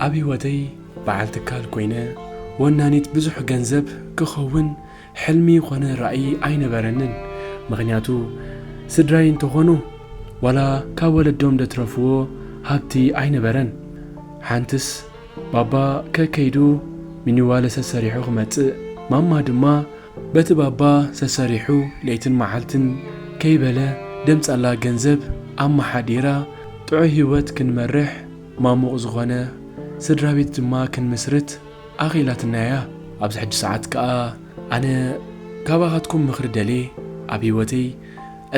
ኣብ ህይወተይ በዓል ትካል ኮይነ ወናኒት ብዙሕ ገንዘብ ክኸውን ሕልሚ ኾነ ራእይ ኣይነበረንን። ምኽንያቱ ስድራይ እንተኾኑ ዋላ ካብ ወለዶም ደትረፍዎ ሃብቲ ኣይነበረን። ሓንትስ ባባ ከከይዱ ሚኒዋለ ሰሰሪሑ ክመጽእ፣ ማማ ድማ በቲ ባባ ሰሰሪሑ ለይትን መዓልትን ከይበለ ደምጻላ ገንዘብ ኣመሓዲራ ጥዑይ ህይወት ክንመርሕ ማሙቕ ዝኾነ ስድራ ቤት ድማ ክንምስርት ኣኺላትና እያ። ኣብዚ ሕጂ ሰዓት ከኣ ኣነ ካባኻትኩም ምኽሪ ደልየ ኣብ ህይወተይ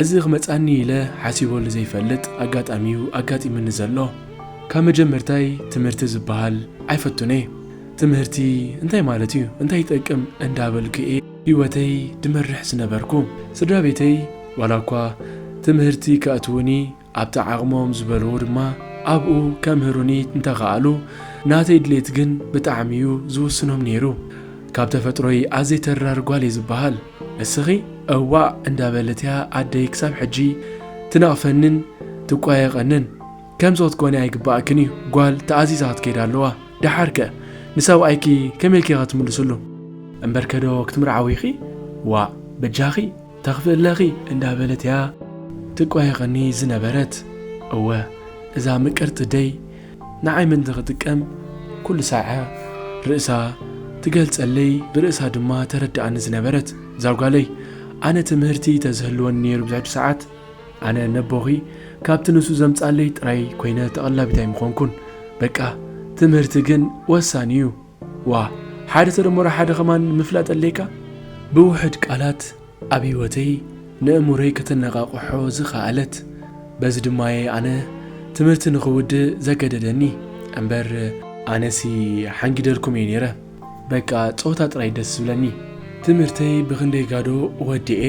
እዚ ክመጻኒ ኢለ ሓሲበሉ ዘይፈልጥ ኣጋጣሚ እዩ ኣጋጢምኒ ዘሎ። ካብ መጀመርታይ ትምህርቲ ዝበሃል ኣይፈቱን እየ። ትምህርቲ እንታይ ማለት እዩ? እንታይ ይጠቅም? እንዳበልኩ እየ ህይወተይ ድመርሕ ዝነበርኩ። ስድራ ቤተይ ዋላ እኳ ትምህርቲ ከእትዉኒ ኣብቲ ዓቕሞም ዝበልዎ ድማ ኣብኡ ከምህሩኒ እንተኸኣሉ፣ ናተይ ድሌት ግን ብጣዕሚ እዩ ዝውስኖም ነይሩ። ካብ ተፈጥሮይ ኣዝየ ተራር ጓል እየ ዝበሃል። እስኺ እዋእ እንዳበለት እያ ኣደይ ክሳብ ሕጂ ትነቕፈንን ትቋየቐንን። ከምዚ ክትኮኒ ኣይግባእክን እዩ፣ ጓል ተኣዚዛ ክትከይድ ኣለዋ። ደሓርከ ንሰብኣይኪ ከመይ ኢልኪ ኢኻ ትምልስሉ? እምበርከዶ ክትምርዓዊ ኢኺ? ዋእ በጃኺ ተኽፍእ ኣለኺ እንዳበለት እያ ትቋየቐኒ ዝነበረት። እወ እዛ ምቅርቲ ደይ ንዓይ ምእንቲ ክጥቀም ኩሉ ሳዕ ርእሳ ትገልጸለይ፣ ብርእሳ ድማ ተረድኣኒ ዝነበረት እዛ ጓለይ። ኣነ ትምህርቲ ተዝህልወኒ ነይሩ ብዙሕ ሰዓት ኣነ ነቦኺ ካብቲ ንሱ ዘምጻለይ ጥራይ ኮይነ ተቐላቢት ኣይምኾንኩን። በቃ ትምህርቲ ግን ወሳኒ እዩ። ዋ ሓደ ተደመሮ ሓደ ከማን ምፍላጥ ኣድልየካ። ብውሕድ ቃላት ኣብ ህይወተይ ንእምሮይ ከተነቓቕሖ ዝኸኣለት። በዚ ድማየ ኣነ ትምህርቲ ንኽውድእ ዘገደደኒ። እምበር ኣነሲ ሓንጊደልኩም እየ ነይረ። በቃ ጸወታ ጥራይ ደስ ዝብለኒ። ትምህርተይ ብኽንደይ ጋዶ ወዲኤ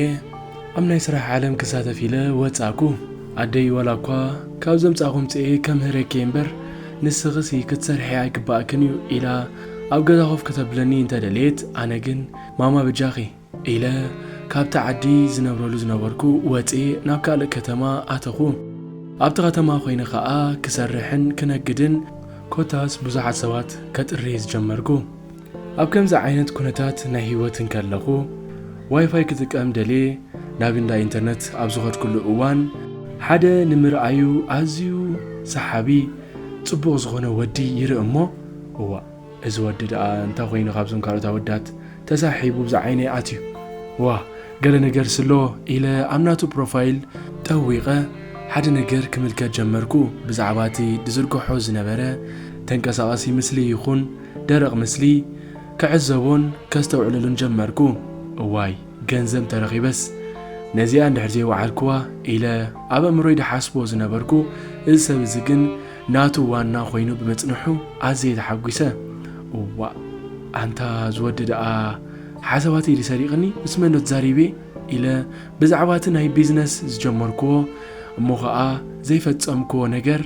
ኣብ ናይ ስራሕ ዓለም ክሳተፍ ኢለ ወጻእኩ። ኣደይ ዋላ እኳ ካብ ዘምጻእኹ ምጽኤ ከምህረኪ እየ እምበር ንስኽሲ ክትሰርሒ ኣይግባእክን እዩ ኢላ ኣብ ገዛ ኮፍ ከተብለኒ እንተደለየት፣ ኣነ ግን ማማ በጃኺ ኢለ ካብቲ ዓዲ ዝነብረሉ ዝነበርኩ ወጽኤ ናብ ካልእ ከተማ ኣተኹ። ኣብቲ ከተማ ኮይነ ኸኣ ክሰርሕን ክነግድን ኮታስ ብዙሓት ሰባት ከጥርየ ዝጀመርኩ። ኣብ ከምዚ ዓይነት ኩነታት ናይ ህይወት እንከለኹ ዋይፋይ ክጥቀም ደልየ ናብ እንዳ ኢንተርነት ኣብ ዝኸድኩሉ እዋን ሓደ ንምርኣዩ ኣዝዩ ሰሓቢ ጽቡቕ ዝኾነ ወዲ ይርኢ እሞ እዋእ እዚ ወዲ ደኣ እንታይ ኮይኑ ካብዞም ካልኦት ኣወዳት ተሳሒቡ ብዛ ዓይነይ ኣትዩ? ዋእ ገለ ነገር ስሎ ኢለ ኣብ ናቱ ፕሮፋይል ጠዊቐ ሓደ ነገር ክምልከት ጀመርኩ። ብዛዕባ እቲ ዝዝርግሖ ዝነበረ ተንቀሳቓሲ ምስሊ ይኹን ደረቕ ምስሊ ክዕዘቦን ከስተውዕለሉን ጀመርኩ። እዋይ ገንዘብ ተረኺበስ ነዚኣ እንድሕር ዘይወዓልክዋ ኢለ ኣብ ኣእምሮይ ድሓስቦ ዝነበርኩ እዚ ሰብ እዚ ግን ናቱ ዋና ኮይኑ ብምጽንሑ ኣዝየ ተሓጒሰ። እዋእ ኣንታ ዝወዲ ደኣ ሓሳባተይ ድዩ ሰሪቕኒ ምስ መን ዶ ተዛሪበ ኢለ ብዛዕባ እቲ ናይ ቢዝነስ ዝጀመርክዎ እሞ ኸኣ ዘይፈጸምክዎ ነገር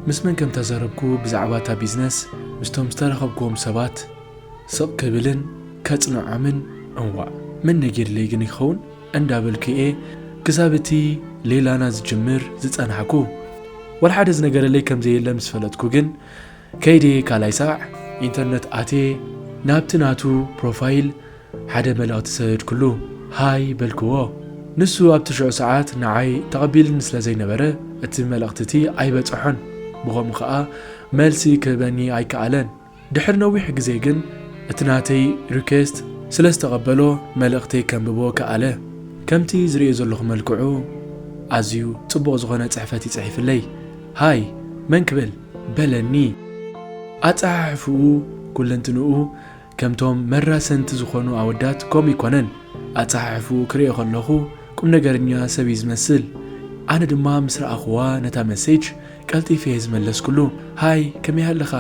ምስ መን ከም ተዛረብኩ ብዛዕባ እታ ቢዝነስ ምስቶም ዝተራኸብክዎም ሰባት ስቕ ክብልን ከጽንዖምን እዋእ መን ነጊርለይ ግን ይኸውን እንዳበልኩ እየ ክሳብ እቲ ሌላና ዝጅምር ዝጸናሕኩ። ወላ ሓደ ዝነገረለይ ከም ዘየለ ምስ ፈለጥኩ ግን ከይደ ካልኣይ ሳዕ ኢንተርነት ኣትየ ናብቲ ናቱ ፕሮፋይል ሓደ መልእኽቲ ሰደድኩሉ። ሃይ በልክዎ። ንሱ ኣብቲ ሽዑ ሰዓት ንዓይ ተቐቢልኒ ስለ ዘይነበረ እቲ መልእኽቲ እቲ ኣይበጽሖን። ብኸምኡ ኸኣ መልሲ ክህበኒ ኣይከኣለን። ድሕሪ ነዊሕ ግዜ ግን እቲ ናተይ ሪኩዌስት ስለ ዝተቐበሎ መልእኽተይ ከንብቦ ከኣለ። ከምቲ ዝርእዮ ዘለኹ መልክዑ ኣዝዩ ጽቡቕ ዝኾነ ጽሕፈት እዩ ጽሒፍለይ። ሃይ መን ክብል በለኒ። ኣጸሓሕፍኡ ኩለንትንኡ ከምቶም መራሰንቲ ዝኾኑ ኣወዳት ከምኡ ኣይኮነን። ኣጸሓሕፍኡ ክርእዮ ከለኹ ቁም ነገረኛ ሰብ እዩ ዝመስል። ኣነ ድማ ምስ ረኣኽዋ ነታ መሴጅ ቀልጢፈ እየ ዝመለስኩሉ። ሃይ ከመይ ኣለኻ?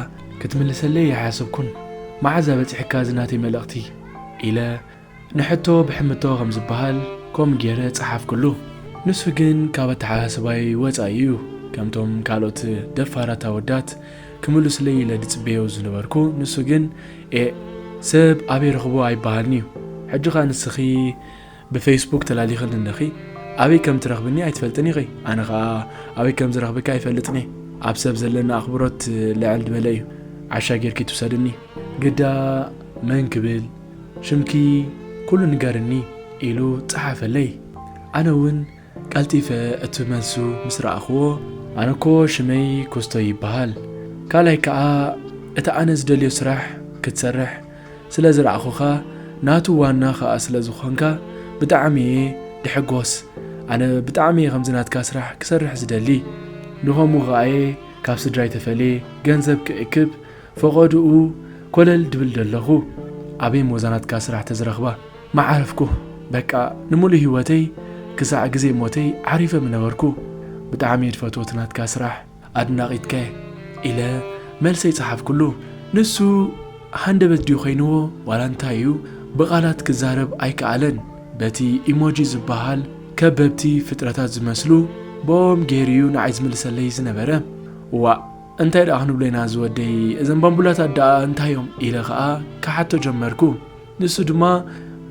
ክትምልሰለይ ኣይሓሰብኩን። መዓዝ በጺሕካ እዚ ናተይ መልእኽቲ? ኢለ ንሕቶ ብሕምቶ ከም ዝበሃል ከምኡ ገይረ ጸሓፍኩሉ። ንሱ ግን ካብ ኣተሓሳስባይ ወጻኢ እዩ። ከምቶም ካልኦት ደፋራት ኣወዳት ክምልሱለይ ኢለ ዝጽበዮ ዝነበርኩ፣ ንሱ ግን ኤእ ሰብ ኣበይ ረኽቦ ኣይበሃልን'ዩ። ሕጂ ኸኣ ንስኺ ብፌስቡክ ተላሊኽኒ ኣለኺ፣ ኣበይ ከም ትረኽብኒ ኣይትፈልጥን ኢኺ። ኣነ ኸኣ ኣበይ ከም ዝረኽበኪ ኣይፈልጥን እየ። ኣብ ሰብ ዘለኒ ኣኽብሮት ልዕል ዝበለ እዩ። ዓሻ ጌርኪ ትውሰድኒ። ግዳ መን ክብል? ሽምኪ ኩሉ ንገርኒ ኢሉ ጸሓፈለይ። ኣነ እውን ቀልጢፈ እቲ መልሱ ምስ ረኣኽዎ፣ ኣነ እኮ ሽመይ ኩስቶ ይበሃል። ካልኣይ ከኣ እቲ ኣነ ዝደልዮ ስራሕ ክትሰርሕ ስለ ዝረኣኹኻ፣ ናቱ ዋና ከኣ ስለ ዝኾንካ ብጣዕሚ እየ ድሕጎስ። ኣነ ብጣዕሚ እየ ከምዚ ናትካ ስራሕ ክሰርሕ ዝደሊ። ንኸምኡ ከኣ እየ ካብ ስድራይ ተፈልየ ገንዘብ ክእክብ ፈቐድኡ ኮለል ድብል ደለኹ። ኣበይ እሞ እዛ ናትካ ስራሕ ተዝረኽባ? መዓረፍኩ። በቃ ንምሉእ ህይወተይ ክሳዕ ግዜ ሞተይ ዓሪፈ ምነበርኩ። ብጣዕሚ እየ ድፈትዎ እቲ ናትካ ስራሕ። ኣድናቒትከ? ኢለ መልሰይ ጸሓፍኩሉ። ንሱ ሃንደበት ድዩ ኮይንዎ ዋላ እንታይ እዩ፣ ብቓላት ክዛረብ ኣይከኣለን። በቲ ኢሞጂ ዝበሃል ከበብቲ ፍጥረታት ዝመስሉ ብኦም ገይሩ እዩ ንዓይ ዝምልሰለይ ዝነበረ። ዋእ፣ እንታይ ደኣ ክንብሎ ኢና እዚ ወደይ? እዘን ባምቡላታት ደኣ እንታይ እዮም? ኢለ ኸኣ ክሓቶ ጀመርኩ። ንሱ ድማ፣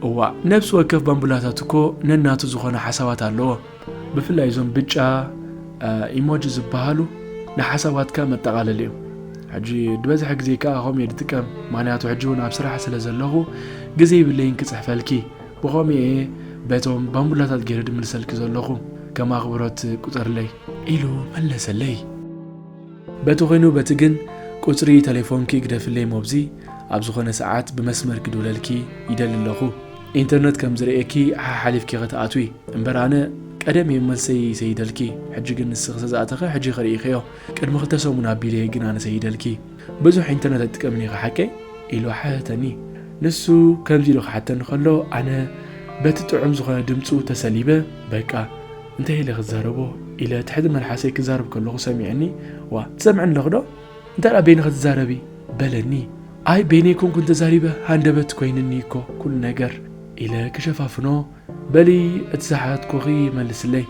እዋእ፣ ነፍሲ ወከፍ ባምቡላታት እኮ ነናቱ ዝኾነ ሓሳባት ኣለዎ። ብፍላይ እዞም ብጫ፣ እ፣ ኢሞጂ ዝበሃሉ ንሓሳባትካ መጠቓለሊ እዮም። ሕጂ ዝበዝሐ ግዜ ከኣ ከምኡ እየ ዝጥቀም፣ ምኽንያቱ ሕጂ እውን ኣብ ስራሕ ስለ ዘለኹ ግዜ ይብለይን ክጽሕፈልኪ። ብኸምኡ እየ በቶም ባምቡላታት ገይረ ድምልሰልኪ ዘለኹ። ከም ኣኽብሮት ቁጸርለይ፣ ኢሉ መለሰለይ። በቲ ኮይኑ በቲ ግን ቁጽሪ ተሌፎንኪ ግደፍለይ ሞብዚ፣ ኣብ ዝኾነ ሰዓት ብመስመር ክድውለልኪ ይደሊ ኣለኹ። ኢንተርነት ከም ዝርእየኪ ሓሓሊፍኪ ክትኣትዊ። እምበር ኣነ ቀደም እየ መልሰይ ሰይደልኪ። ሕጂ ግን ንስኺ ስለ ዝኣተኺ ሕጂ ኢኺ ርኢኽዮ። ቅድሚ ክልተ ሰሙን ኣቢለ እየ ግን ኣነ ሰይደልኪ። ብዙሕ ኢንተርነት ኣይትጥቀምን ኢኺ ሓቀይ? ኢሉ ሓተተኒ። ንሱ ከምዚ ኢሉ ክሓተኒ ከሎ ኣነ በቲ ጥዑም ዝኾነ ድምጹ ተሰሊበ። በቃ እንታይ ኢለ ክዛረቦ? ኢለ ትሕቲ መልሓሰይ ክዛረብ ከለኹ ሰሚዕኒ። ዋ፣ ትሰምዕኒ ኣለኺ ዶ? እንታይ ደኣ በይንኺ ትዛረቢ? በለኒ። ኣይ በይነይ ኮንኩን ተዛሪበ፣ ሃንደበት ኮይንኒ እኮ ኩሉ ነገር፣ ኢለ ክሸፋፍኖ፣ በሊ እቲ ዝሓተትኩኺ መልስለይ፣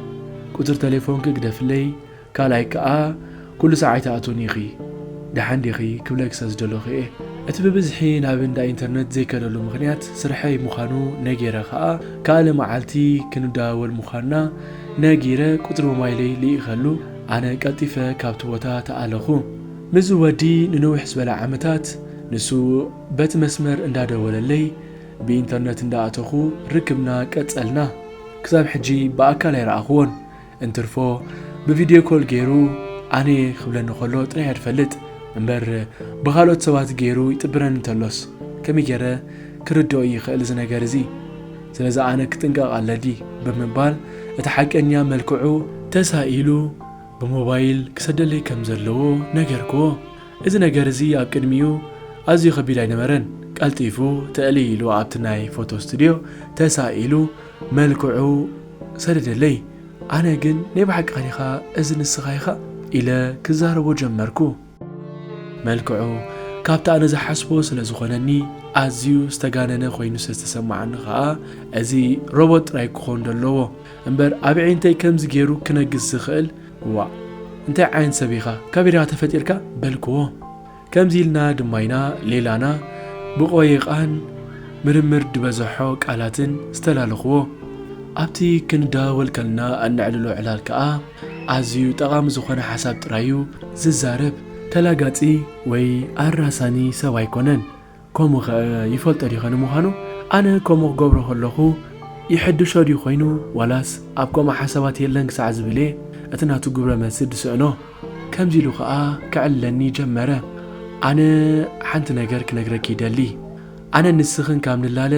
ቁጽሪ ተሌፎንኪ ግደፍለይ፣ ካልኣይ ከኣ ኩሉ ሳዕ ኣይትኣትውን ኢኺ፣ ደሓን ዲኺ ክብለኪ ስለ ዝደለኹ እየ። እቲ ብብዝሒ ናብ እንዳ ኢንተርነት ዘይከደሉ ምኽንያት ስርሐይ ምዃኑ ነጊረ ከኣ ካልእ መዓልቲ ክንደዋወል ምዃንና ነጊረ ቁጽሪ ሞባይለይ ልኢኸሉ ኣነ ቀልጢፈ ካብቲ ቦታ ተኣለኹ። ምስዚ ወዲ ንነዊሕ ዝበለ ዓመታት ንሱ በቲ መስመር እንዳደወለለይ ብኢንተርነት እንዳኣተኹ ርክብና ቀጸልና። ክሳብ ሕጂ ብኣካል ኣይረኣኽዎን። እንትርፎ ብቪድዮ ኮል ገይሩ ኣነ ክብለኒ ከሎ ጥራይ እየ ዝፈልጥ እምበር ብኻልኦት ሰባት ገይሩ ይጥብረኒ እንተሎስ ከመይ ገይረ ክርድኦ ይኽእል እዚ ነገር እዚ? ስለዚ ኣነ ክጥንቀቕ ኣለኒ ብምባል እቲ ሓቀኛ መልክዑ ተሳኢሉ ብሞባይል ክሰደለይ ከም ዘለዎ ነገርክዎ። እዚ ነገር እዚ ኣብ ቅድሚኡ ኣዝዩ ከቢድ ኣይነበረን። ቀልጢፉ ትዕል ኢሉ ኣብቲ ናይ ፎቶ ስቱድዮ ተሳኢሉ መልክዑ ሰደደለይ። ኣነ ግን ናይ ብሓቅኻ ዲኻ እዚ ንስኻ ኢኻ? ኢለ ክዛረቦ ጀመርኩ። መልክዑ ካብቲ ኣነ ዝሓስቦ ስለ ዝኾነኒ ኣዝዩ ዝተጋነነ ኮይኑ ስለ ዝተሰማዓኒ ኸኣ እዚ ሮቦት ጥራይ ክኾን ደለዎ እምበር ኣብ ኣዒንተይ ከምዚ ገይሩ ክነግስ ዝኽእል ዋእ እንታይ ዓይነት ሰብ ኢኻ? ካበይ ዲኻ ተፈጢርካ? በልክዎ። ከምዚ ኢልና ድማ ኢና ሌላና ብቆየቓን ምርምር ዝበዝሖ ቃላትን ዝተላለኽዎ። ኣብቲ ክንደዋወል ከለና እነዕልሎ ዕላል ከኣ ኣዝዩ ጠቓሚ ዝኾነ ሓሳብ ጥራይ እዩ ዝዛረብ። ተላጋጺ ወይ ኣራሳኒ ሰብ ኣይኮነን። ከምኡ ኸ ይፈልጦ ዲኸ ንምዃኑ? ኣነ ከምኡ ክገብሮ ከለኹ ይሕድሾ ድዩ ኮይኑ ዋላስ ኣብ ከምኡ ሓሳባት የለን ክሳዕ ዝብል እየ እቲ ናቱ ግብረ መልሲ ዝስእኖ። ከምዚ ኢሉ ኸኣ ከዕልለኒ ጀመረ። ኣነ ሓንቲ ነገር ክነግረኪ ይደሊ። ኣነ ንስኽን ካብ ንላለ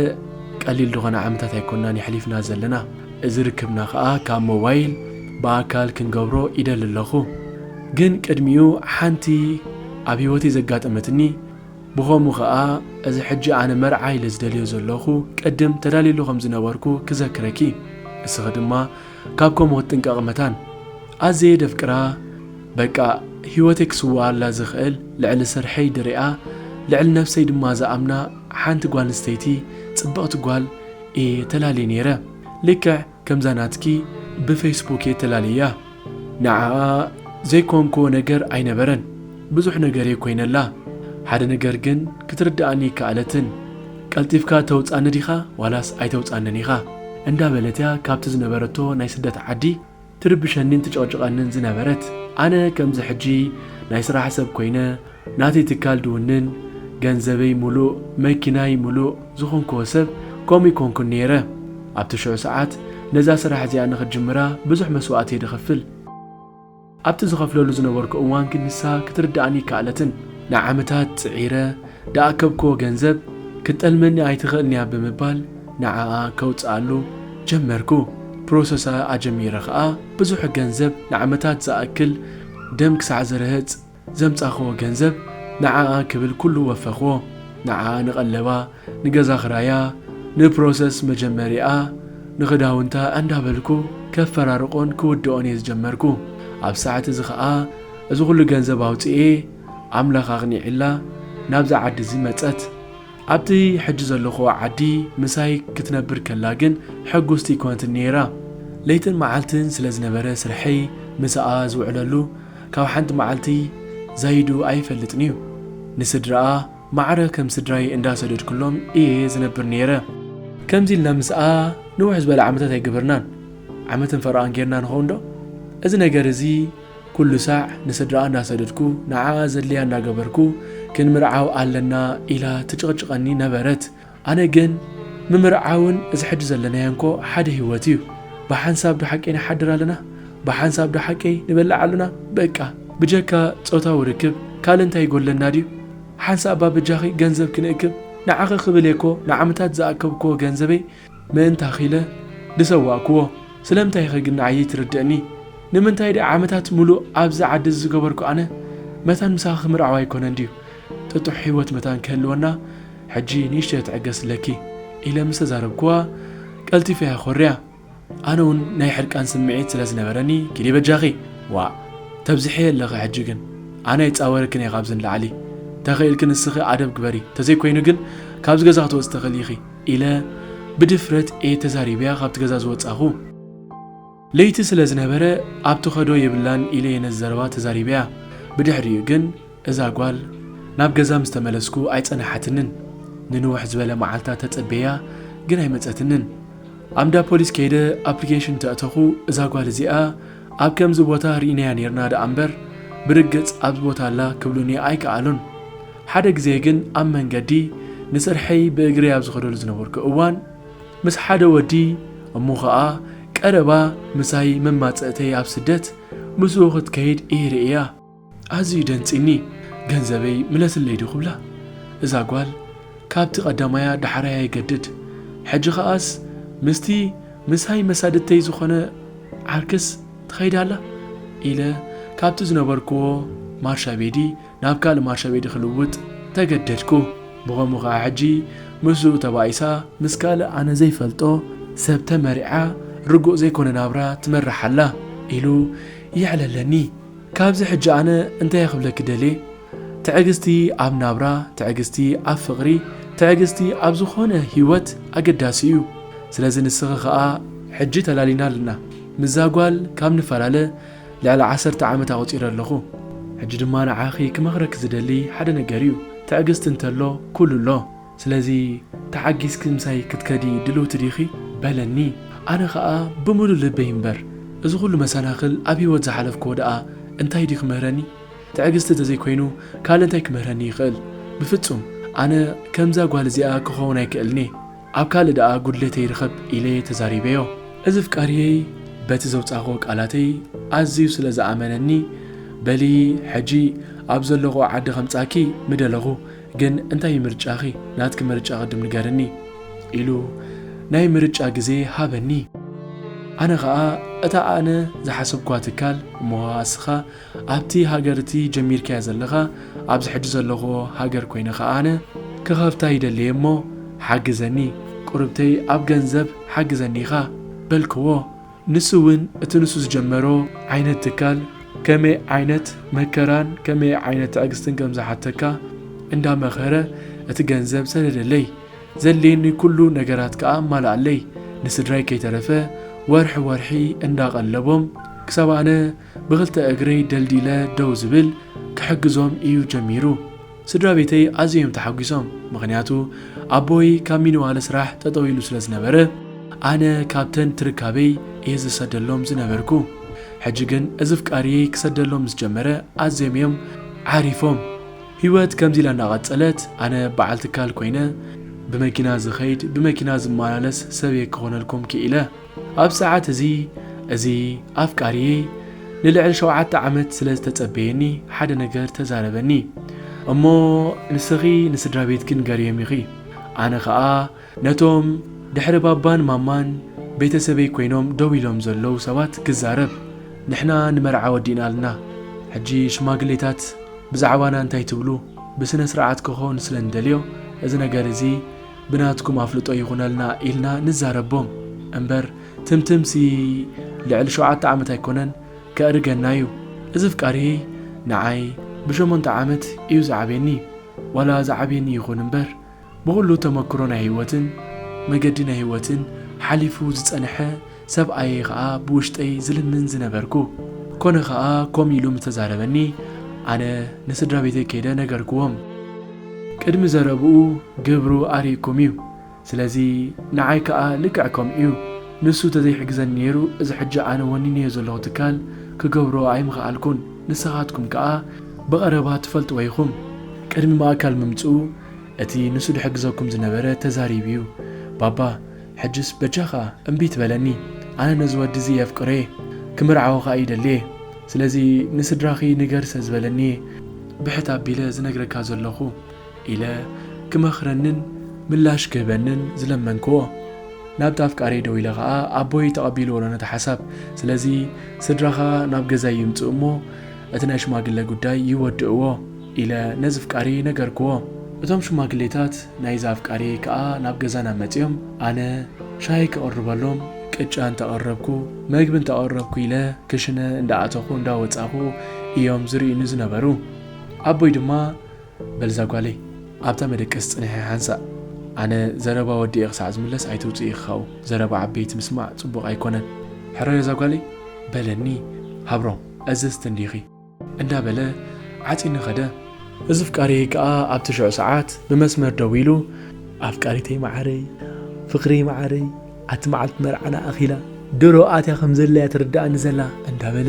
ቀሊል ዝኾነ ዓመታት ኣይኮናን የሕሊፍና ዘለና። እዚ ርክብና ኸኣ ካብ ሞባይል ብኣካል ክንገብሮ ይደሊ ኣለኹ። ግን ቅድሚኡ ሓንቲ ኣብ ህይወተይ ዘጋጠመትኒ ብኸምኡ ኸኣ፣ እዚ ሕጂ ኣነ መርዓ ኢለ ዝደልዮ ዘለኹ፣ ቅድም ተዳልየሉ ከም ዝነበርኩ ክዘክረኪ። እስኺ ድማ ካብ ከምኡ ክትጥንቀቒ መታን። ኣዝየ ደፍቅራ፣ በቃ ህይወተይ ክስውኣላ ዝኽእል፣ ልዕሊ ስርሐይ ድሪኣ፣ ልዕሊ ነብሰይ ድማ ዝኣምና ሓንቲ ጓል ኣንስተይቲ፣ ጽብቕቲ ጓል እየ ተላልየ ነይረ። ልክዕ ከምዛ ናትኪ ብፌስቡክ እየ ተላልየያ። ንዓኣ ዘይኮንክዎ ነገር ኣይነበረን። ብዙሕ ነገር እየ ኮይነላ። ሓደ ነገር ግን ክትርድኣኒ ኣይከኣለትን። ቀልጢፍካ ተውጽኣኒ ዲኻ ዋላስ ኣይተውጽኣንን ኢኻ? እንዳበለት እያ ካብቲ ዝነበረቶ ናይ ስደት ዓዲ ትርብሸኒን ትጨቕጭቐንን ዝነበረት። ኣነ ከምዚ ሕጂ ናይ ስራሕ ሰብ ኮይነ፣ ናተይ ትካል ድውንን፣ ገንዘበይ ሙሉእ፣ መኪናይ ሙሉእ ዝኾንክዎ ሰብ ከምኡ ይኮንኩን ነይረ። ኣብቲ ሽዑ ሰዓት ነዛ ስራሕ እዚኣ ንኽጅምራ ብዙሕ መስዋእቲ እየ ድኸፍል። ኣብቲ ዝኸፍለሉ ዝነበርኩ እዋን ግን ንሳ ክትርድኣኒ ይከኣለትን። ንዓመታት ጽዒረ፣ ድኣከብክዎ ገንዘብ ክትጠልመኒ ኣይትኽእልንያ ብምባል ንዓኣ ከውጽኣሉ ጀመርኩ። ፕሮሰሳ ኣጀሚረ ኸኣ ብዙሕ ገንዘብ ንዓመታት ዝኣክል ደም ክሳዕ ዝርህጽ ዘምጻኽዎ ገንዘብ ንዓኣ ክብል ኩሉ ወፈኽዎ። ንዓኣ ንቐለባ፣ ንገዛ ኽራያ፣ ንፕሮሰስ መጀመሪኣ፣ ንኽዳውንታ እንዳበልኩ ከፈራርቆን ክውድኦን እየ ዝጀመርኩ። ኣብ ሰዓት እዚ ኸኣ እዚ ኩሉ ገንዘብ ኣውጽኤ ኣምላኽ ኣቕኒዕላ ናብዛ ዓዲ እዚ መጸት። ኣብቲ ሕጂ ዘለኹዎ ዓዲ ምሳይ ክትነብር ከላ ግን ሕጉስቲ ኣይኮነትን ነይራ። ለይትን መዓልትን ስለ ዝነበረ ስርሐይ፣ ምሳኣ ዝውዕለሉ ካብ ሓንቲ መዓልቲ ዛይዱ ኣይፈልጥን እዩ። ንስድራኣ ማዕረ ከም ስድራይ እንዳሰደድኩሎም እየ ዝነብር ነይረ። ከምዚ ኢልና ምስኣ ንውሕ ዝበለ ዓመታት ኣይገበርናን። ዓመትን ፈረቓን ጌርና ንኸውን ዶ? እዚ ነገር እዚ ኩሉ ሳዕ ንስድራኣ እንዳሰደድኩ፣ ንዓኣ ዘድልያ እንዳገበርኩ፣ "ክንምርዓው ኣለና" ኢላ ትጭቕጭቐኒ ነበረት። ኣነ ግን፣ "ምምርዓውን እዚ ሕጂ ዘለናዮ እንኮ ሓደ ህይወት እዩ። ብሓንሳብ ዶ ሓቀይ ንሓድር ኣለና? ብሓንሳብ ዶ ሓቀይ ንበልዕ ኣለና? በቃ፣ ብጀካ ጾታዊ ርክብ ካልእ እንታይ ይጎድለና ድዩ? ሓንሳብ እባ በጃኺ ገንዘብ ክንእክብ፣ ንዓኺ ክብል እየ እኮ ንዓመታት ዝኣከብክዎ ገንዘበይ ምእንታኺ ኢለ ዝሰዋእክዎ። ስለምንታይ ኢኺ ግን ንዓይ ዘይትርድእኒ? ንምንታይ ድኣ ዓመታት ምሉእ ኣብዚ ዓዲ እዚ ዝገበርኩ ኣነ መታን ምሳኺ ክምርዓው ኣይኮነን ድዩ? ጥጡሕ ህይወት መታን ክህልወና ሕጂ ንእሽተይ ትዕገስ ኣለኪ" ኢለ ምስ ተዛረብክዋ፣ ቀልጢፈ እያ ኮርያ። ኣነ እውን ናይ ሕርቃን ስምዒት ስለ ዝነበረኒ፣ "ኪዲ በጃኺ፣ ዋእ፣ ተብዝሒ ኣለኺ ሕጂ ግን። ኣነ ኣይጻወረክን እየ ካብዚ ንላዕሊ። ተኽኢልኪ ንስኺ ኣደብ ግበሪ፣ ተዘይኮይኑ ግን ካብዚ ገዛ ክትወጺ ትኽእሊ ኢኺ" ኢለ ብድፍረት እየ ተዛሪበያ ካብቲ ገዛ ዝወጻኹ። ለይቲ ስለ ዝነበረ፣ ኣብ ትኸዶ የብላን ኢለ እየ ነዚ ዘረባ ተዛሪበያ። ብድሕሪኡ ግን እዛ ጓል ናብ ገዛ ምስ ተመለስኩ ኣይጸንሓትንን። ንንውሕ ዝበለ መዓልታት ተጸበያ፣ ግን ኣይመጸትንን። ኣብ እንዳ ፖሊስ ከይደ ኣፕሊኬሽን ተእተኹ፣ እዛ ጓል እዚኣ ኣብ ከምዚ ቦታ ርኢናያ ኔርና ደኣ እምበር፣ ብርግጽ ኣብዚ ቦታ ኣላ ክብሉኒ ኣይከኣሉን። ሓደ ግዜ ግን ኣብ መንገዲ ንስርሐይ ብእግረይ ኣብ ዝኸደሉ ዝነበርኩ እዋን፣ ምስ ሓደ ወዲ፣ እሞ ኸኣ ቀረባ ምሳይ መማጽእተይ ኣብ ስደት ምስኡ ክትከይድ እየ ርእያ። ኣዝዩ ደንጺኒ። "ገንዘበይ ምለስለይ ዶ?" ክብላ። እዛ ጓል ካብቲ ቀዳማያ ዳሕራያ ይገድድ። ሕጂ ኸኣስ ምስቲ ምሳይ መሳድተይ ዝኾነ ዓርክስ ትኸይድ ኣላ ኢለ ካብቲ ዝነበርክዎ ማርሻ ቤዲ ናብ ካልእ ማርሻ ቤዲ ክልውጥ ተገደድኩ። ብኸምኡ ኸኣ ሕጂ ምስኡ ተባኢሳ ምስ ካልእ ኣነ ዘይፈልጦ ሰብ ተመሪዓ ርጉእ ዘይኮነ ናብራ ትመርሕ ኣላ ኢሉ የዕለለኒ። ካብዚ ሕጂ ኣነ እንታይ ክብለኪ ደልየ? ትዕግስቲ ኣብ ናብራ፣ ትዕግስቲ ኣብ ፍቕሪ፣ ትዕግስቲ ኣብ ዝኾነ ህይወት ኣገዳሲ እዩ። ስለዚ ንስኺ ኸኣ ሕጂ ተላሊና ኣለና። ምስዛ ጓል ካብ ንፈላለ ልዕሊ ዓሰርተ ዓመት ኣቑጺረ ኣለኹ። ሕጂ ድማ ንዓኺ ክመኽረኪ ዝደሊ ሓደ ነገር እዩ። ትዕግስቲ እንተሎ ኩሉ ኣሎ። ስለዚ ተዓጊስኪ ምሳይ ክትከዲ ድልውቲ ዲኺ? በለኒ። ኣነ ኸኣ ብምሉእ ልበይ እምበር፣ እዚ ኩሉ መሰናኽል ኣብ ህይወት ዝሓለፍክዎ ደኣ እንታይ ድዩ ክምህረኒ? ትዕግስቲ እንተዘይኮይኑ ካልእ እንታይ ክምህረኒ ይኽእል? ብፍጹም ኣነ ከምዛ ጓል እዚኣ ክኸውን ኣይክእልን'የ። ኣብ ካልእ ደኣ ጉድለተይ ይርኸብ ኢለ ተዛሪበዮ። እዚ ኣፍቃሪየይ በቲ ዘውጻእክዎ ቃላተይ ኣዝዩ ስለ ዝኣመነኒ፣ በሊ ሕጂ ኣብ ዘለኽኦ ዓዲ ከምጻኪ ምደለኹ፣ ግን እንታይ እዩ ምርጫኺ? ናትኪ ምርጫ ቅድም ንገርኒ ኢሉ ናይ ምርጫ ግዜ ሃበኒ። ኣነ ኸኣ እታ ኣነ ዝሓሰብኳ ትካል፣ እሞ ኸኣ እስኻ ኣብቲ ሃገር እቲ ጀሚርካዮ ዘለኻ፣ ኣብዚ ሕጂ ዘለኹዎ ሃገር ኮይነ ኸኣ ኣነ ክኸፍታ ይደሊ እየ እሞ ሓግዘኒ፣ ቁርብተይ ኣብ ገንዘብ ሓግዘኒ ኢኻ በልክዎ። ንሱ እውን እቲ ንሱ ዝጀመሮ ዓይነት ትካል ከመይ ዓይነት መከራን ከመይ ዓይነት ትዕግስትን ከም ዝሓተካ እንዳመኸረ እቲ ገንዘብ ሰደደለይ። ዘድልየኒ ኩሉ ነገራት ከኣ ኣማልኣለይ። ንስድራይ ከይተረፈ ወርሒ ወርሒ እንዳቐለቦም ክሳብ ኣነ ብኽልተ እግረይ ደልዲለ ደው ዝብል ክሕግዞም እዩ ጀሚሩ። ስድራ ቤተይ ኣዝዮም ተሓጒሶም፣ ምኽንያቱ ኣቦይ ካብ ሚንዋለ ስራሕ ጠጠው ኢሉ ስለ ዝነበረ፣ ኣነ ካብተን ትርካበይ እየ ዝሰደሎም ዝነበርኩ። ሕጂ ግን እዚ ኣፍቃሪየይ ክሰደሎም ምስ ጀመረ ኣዝዮም እዮም ዓሪፎም። ህይወት ከምዚ ኢላ እናቐጸለት፣ ኣነ በዓል ትካል ኮይነ፣ ብመኪና ዝኸይድ፣ ብመኪና ዝመላለስ ሰብ እየ ክኾነልኩም ክኢለ። ኣብ ሰዓት እዚ፣ እዚ ኣፍቃሪየይ ንልዕሊ ሸውዓተ ዓመት ስለ ዝተጸበየኒ ሓደ ነገር ተዛረበኒ። እሞ ንስኺ ንስድራ ቤትኪ ንገርዮም ኢኺ። ኣነ ኸኣ ነቶም ድሕሪ ባባን ማማን ቤተሰበይ ኮይኖም ደው ኢሎም ዘለዉ ሰባት ክዛረብ። ንሕና ንመርዓ ወዲእና ኣልና። ሕጂ ሽማግሌታት ብዛዕባና እንታይ ትብሉ? ብስነ ስርዓት ክኸውን ስለ እንደልዮ፣ እዚ ነገር እዚ ብናትኩም ኣፍልጦ ይኹነልና ኢልና ንዛረቦም። እምበር ትምትምሲ ልዕሊ ሸውዓተ ዓመት ኣይኮነን፣ ከእርገና እዩ። እዚ ኣፍቃሪየይ ንዓይ ብሸሞንተ ዓመት እዩ ዝዓብየኒ። ዋላ ዝዓብየኒ ይኹን እምበር፣ ብኹሉ ተመክሮ ናይ ህይወትን መገዲ ናይ ህይወትን ሓሊፉ ዝጸንሐ ሰብኣየይ ኸኣ ብውሽጠይ ዝልምን ዝነበርኩ። ኮነ ኸኣ ከምኡ ኢሉ ምስ ተዛረበኒ፣ ኣነ ንስድራ ቤተይ ከይደ ነገርክዎም። ቅድሚ ዘረብኡ ግብሩ ኣርእየኩም እዩ። ስለዚ ንዓይ ከኣ ልክዕ ከምኡ እዩ። ንሱ ተዘይሕግዘኒ ነይሩ፣ እዚ ሕጂ ኣነ ወኒነዮ ዘለኹ ትካል ክገብሮ ኣይምኸኣልኩን። ንስኻትኩም ከኣ ብቐረባ ትፈልጥዎ ኢኹም። ቅድሚ ማእከል ምምጽኡ እቲ ንሱ ድሕግዘኩም ዝነበረ ተዛሪቡ እዩ። ባባ፣ ሕጅስ በጃኻ እምቢ ትበለኒ። ኣነ ነዚ ወዲ እዚ የፍቅሮ እየ። ክምርዓዎ ከኣ ይደሊ እየ። ስለዚ ንስድራኺ ንገር ስለ ዝበለኒ እየ ብሕት ኣቢለ ዝነግረካ ዘለኹ ኢለ ክመኽረንን ምላሽ ክህበንን ዝለመንክዎ። ናብቲ ኣፍቃሪየይ ደዊለ ኸኣ ኣቦይ ተቐቢልዎ ኣሎ ነቲ ሓሳብ። ስለዚ ስድራኻ ናብ ገዛይ ይምጽኡ እሞ እቲ ናይ ሽማግለ ጉዳይ ይወድእዎ ኢለ ነዚ ኣፍቃሪየይ ነገርክዎ። እቶም ሽማግሌታት ናይዚ ኣፍቃሪየይ ከኣ ናብ ገዛና መጺኦም ኣነ ሻሂ ከቕርበሎም ቅጫ እንተቐረብኩ መግቢ እንተቐረብኩ ኢለ ክሽነ እንዳኣተኹ እንዳወጻኹ እዮም ዝርእዩኒ ዝነበሩ። ኣቦይ ድማ በል እዛ ጓለይ ኣብታ መደቀሲ ጽንሒ ሓንሳእ፣ ኣነ ዘረባ ወዲኤ ክሳዕ ዝምለስ ኣይትውጽኢ ኢኺ ካብኡ። ዘረባ ዓበይቲ ምስማዕ ጽቡቕ ኣይኮነን። ሕራይ እዛ ጓለይ በለኒ። ሃብሮም፣ እዘዝቲ እንዲኺ እንዳበለ ዓጺኒ ኸደ። እዚ ኣፍቃሪየይ ከኣ ኣብቲ ሽዑ ሰዓት ብመስመር ደዊሉ፣ ኣፍቃሪተይ መዓረይ፣ ፍቕረይ መዓረይ፣ ኣቲ መዓልቲ መርዓና ኣኺላ፣ ድሮ ኣትያ ከም ዘላ እያ ትርድኣኒ ዘላ እንዳበለ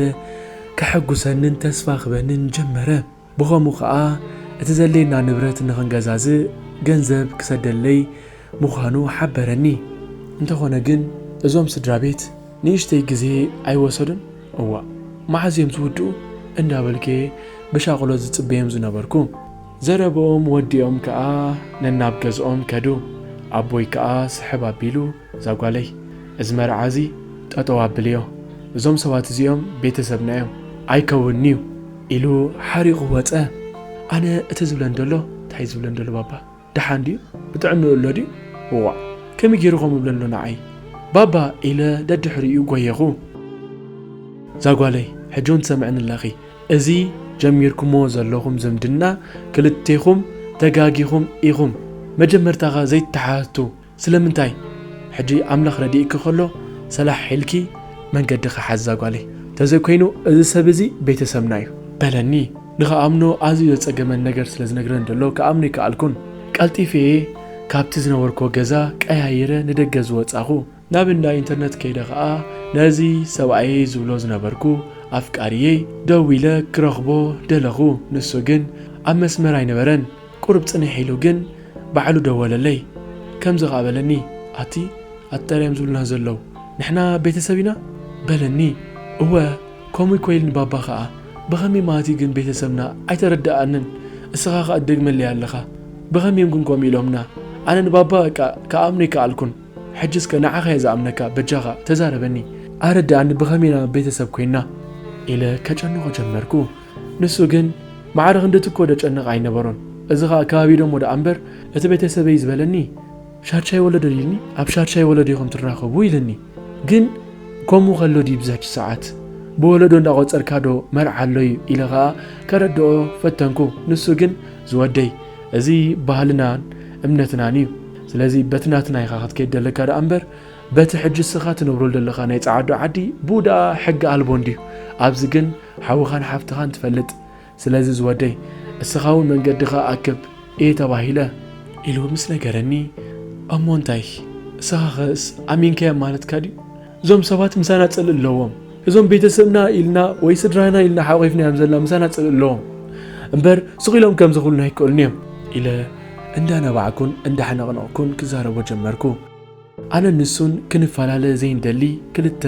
ከሐጉሰንን ተስፋ ክበንን ጀመረ። ብኸምኡ ኸኣ እቲ ዘድልየና ንብረት ንኽንገዛዝእ ገንዘብ ክሰደለይ ምዃኑ ሓበረኒ። እንተኾነ ግን እዞም ስድራ ቤት ንእሽተይ ግዜ ኣይወሰዱን። እዋእ፣ መዓዝ እዮም ዝውድኡ እንዳበልኩ ብሻቕሎት ዝጽበዮም ዝነበርኩ። ዘረብኦም ወዲኦም ከኣ ነናብ ገዝኦም ከዱ። ኣቦይ ከኣ ስሕብ ኣቢሉ፣ እዛ ጓለይ፣ እዚ መርዓ እዚ ጠጠው ኣብልዮ። እዞም ሰባት እዚኦም ቤተሰብና እዮም፣ ኣይከውንን'ዩ ኢሉ ሓሪቑ ወጸ። ኣነ እቲ ዝብለን ዘሎ፣ እንታይ ዝብለን ዘሎ ባባ? ደሓን ድዩ? ብጥዕንኡ ኣሎ ድዩ? እዋእ፣ ከመይ ገይሩ ከምኡ ይብለኒ ኣሎ ንዓይ? ባባ ኢለ ደድሕሪኡ ጎየኹ። እዛ ጓለይ፣ ሕጂ እውን ትሰምዕኒ ኣለኺ። እዚ ጀሚርኩሞ ዘለኹም ዝምድና ክልቴኹም ተጋጊኹም ኢኹም። መጀመርታኻ ዘይተሓቱ ስለምንታይ? ሕጂ ኣምላኽ ረዲእኪ ከሎ ሰላሕ ኢልኪ መንገድኺ ሓዚ እዛ ጓለይ። ተዘይኮይኑ እዚ ሰብ እዚ ቤተሰብና እዩ በለኒ። ንኽኣምኖ ኣዝዩ ዘጸገመን ነገር ስለ ዝነግረኒ ዘሎ ክኣምኖ ኣይከኣልኩን። ቀልጢፈ እየ ካብቲ ዝነበርኩዎ ገዛ ቀያይረ ንደገ ዝወጻኹ። ናብ እንዳ ኢንተርነት ከይደ ኸኣ ነዚ ሰብኣየይ ዝብሎ ዝነበርኩ ኣፍቃሪየይ ደዊለ ክረኽቦ ደለኹ። ንሱ ግን ኣብ መስመር ኣይነበረን። ቁሩብ ጽንሕ ኢሉ ግን ባዕሉ ደወለለይ። ከምዚ ኸኣ በለኒ፣ ኣቲ ኣጣርዮም ዝብሉና ዘለዉ፣ ንሕና ቤተሰብ ኢና በለኒ። እወ፣ ከምኡ እኮ ኢልኒ ባባ ኸኣ። ብኸመይ ማለት እዩ ግን ቤተሰብና? ኣይተረድኣንን። እስኻ ኸኣ ትደግመለይ ኣለኻ። ብኸመይ እዮም ግን ከምኡ ኢሎምና? ኣነ ንባባ በቃ ክኣምኖ ኣይከኣልኩን። ሕጂ እስከ ንዓኻ እየ ዝኣምነካ፣ በጃኻ ተዛረበኒ። ኣረድኣኒ ብኸመይ ኢና ቤተሰብ ኮይንና? ኢለ ከጨንቖ ጀመርኩ። ንሱ ግን ማዕረ ክንድቲ እኮ ደጨንቕ ኣይነበሮን። እዚ ኸኣ ከባቢዶሞ ደኣ እምበር እቲ ቤተሰበይ ዝበለኒ ሻድሻይ ወለዶ ድዩ ኢልኒ፣ ኣብ ሻድሻይ ወለዶ ኢኹም ትራኸቡ ኢልኒ። ግን ከምኡ ከሎ ድዩ ብዛች ሰዓት ብወለዶ እንዳቖጸርካ ዶ መርዓ ኣሎ እዩ ኢለ ኸኣ ከረድኦ ፈተንኩ። ንሱ ግን ዝወደይ እዚ ባህልናን እምነትናን እዩ። ስለዚ በቲ ናትና ኢኻ ክትከይድ ደለካ ደኣ እምበር በቲ ሕጂ እስኻ ትነብረሉ ዘለኻ ናይ ጸዓዱ ዓዲ ብኡ ደኣ ሕጊ ኣልቦ እንድዩ። ኣብዚ ግን ሓውኻን ሓፍትኻን ትፈልጥ። ስለዚ ዝወደይ እስኻ እውን መንገድኻ ኣክብ እየ ተባሂለ ኢሉ ምስ ነገረኒ፣ እሞ እንታይ እስኻ ኸስ ኣሚንካዮም ማለትካ ድዩ? እዞም ሰባት ምሳና ጽልኢ ኣለዎም። እዞም ቤተሰብና ኢልና ወይ ስድራና ኢልና ሓቑፍና እዮም ዘለና፣ ምሳና ጽልእ ኣለዎም። እምበር ስቕ ኢሎም ከምዚ ክብሉና ኣይክእሉን እዮም ኢለ እንዳነባዕኩን እንዳሕነቕነቕኩን ክዛረቦ ጀመርኩ። ኣነ ንሱን ክንፈላለ ዘይንደሊ ክልተ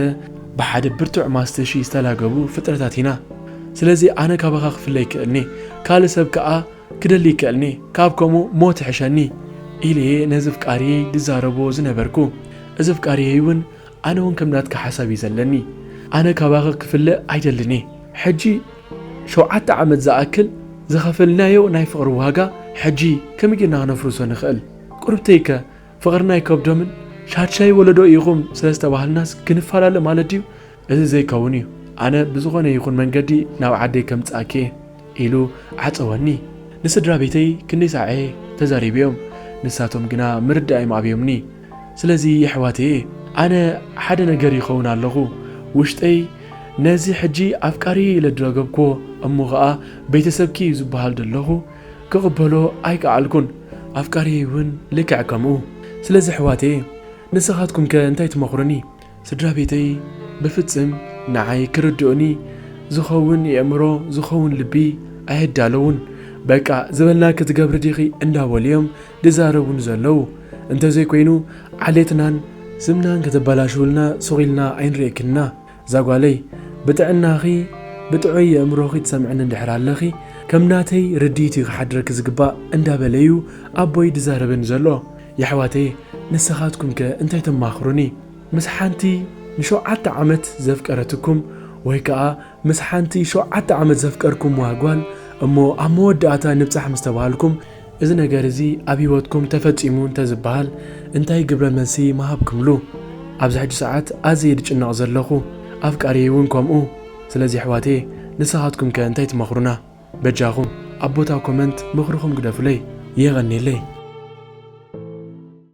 ብሓደ ብርቱዕ ማስተሺ ዝተላገቡ ፍጥረታት ኢና። ስለዚ ኣነ ካባኻ ክፍለ ይክእልኒ፣ ካልእ ሰብ ከኣ ክደሊ ይክእልኒ፣ ካብ ከምኡ ሞት ይሕሸኒ ኢለየ ነዚ ፍቃሪየይ ድዛረቦ ዝነበርኩ። እዚ ፍቃሪየይ እውን ኣነ እውን ከም ናትካ ሓሳብ እዩ ዘለኒ። ኣነ ካባኺ ክፍለ ኣይደልን እየ። ሕጂ ሸውዓተ ዓመት ዝኣክል ዝኸፈልናዮ ናይ ፍቕሪ ዋጋ ሕጂ ከመይ ጌርና ክነፍርሶ ንኽእል? ቁርብተይከ ፍቕርና ኣይከብዶምን? ሻድሻይ ወለዶ ኢኹም ስለ ዝተባህልናስ ክንፈላለ ማለት ድዩ? እዚ ዘይከውን እዩ። ኣነ ብዝኾነ ይኹን መንገዲ ናብ ዓደይ ከምጽኣኪ እየ ኢሉ ዓጸወኒ። ንስድራ ቤተይ ክንደይ ሳዕ እየ ተዛሪበዮም፣ ንሳቶም ግና ምርዳእ እዮም ኣብዮምኒ። ስለዚ የሕዋተየ ኣነ ሓደ ነገር ይኸውን ኣለኹ። ውሽጠይ ነዚ ሕጂ ኣፍቃሪ ኢለ ድረገብክዎ እሞ ኸኣ ቤተሰብኪ እዩ ዝበሃል ደለኹ ክቕበሎ ኣይከኣልኩን። ኣፍቃሪየይ እውን ልክዕ ከምኡ። ስለዚ ኣሕዋተየ ንስኻትኩምከ እንታይ ትመኽሩኒ? ስድራ ቤተይ ብፍጽም ንዓይ ክርድኡኒ ዝኸውን የእምሮ ዝኸውን ልቢ ኣየዳለውን። በቃ ዝበልና ክትገብሪ ዲኺ እንዳበሉ እዮም ድዛረቡን ዘለዉ። እንተዘይኮይኑ ዓሌትናን ስምናን ከተበላሽውልና ሱቕ ኢልና ኣይንርእየክንና። እዛ ጓለይ ብጥዕናኺ ብጥዑይ የእምሮኺ ትሰምዕኒ እንድሕር ኣለኺ ከም ናተይ ርድኢት እዩ ክሓድረኪ ዝግባእ እንዳበለ እዩ ኣቦይ ድዛረበኒ ዘሎ። የሕዋተይ ንስኻትኩምከ እንታይ ተማኽሩኒ? ምስ ሓንቲ ንሸውዓተ ዓመት ዘፍቀረትኩም ወይ ከኣ ምስ ሓንቲ ሸውዓተ ዓመት ዘፍቀርኩምዋ ጓል እሞ ኣብ መወዳእታ ንብጻሕ ምስ ተባሃልኩም እዚ ነገር እዚ ኣብ ህይወትኩም ተፈጺሙ እንተዝበሃል እንታይ ግብረ መልሲ ምሃብክምሉ? ኣብዚ ሕጂ ሰዓት ኣዝየ ድጭነቕ ዘለኹ ኣፍቃሪየይ እውን ከምኡ። ስለዚ ኣሕዋተየ ንስኻትኩምከ እንታይ ትመኽሩና? በጃኹም ኣብ ቦታ ኮመንት ምኽርኹም ግደፉለይ። የቐንየለይ።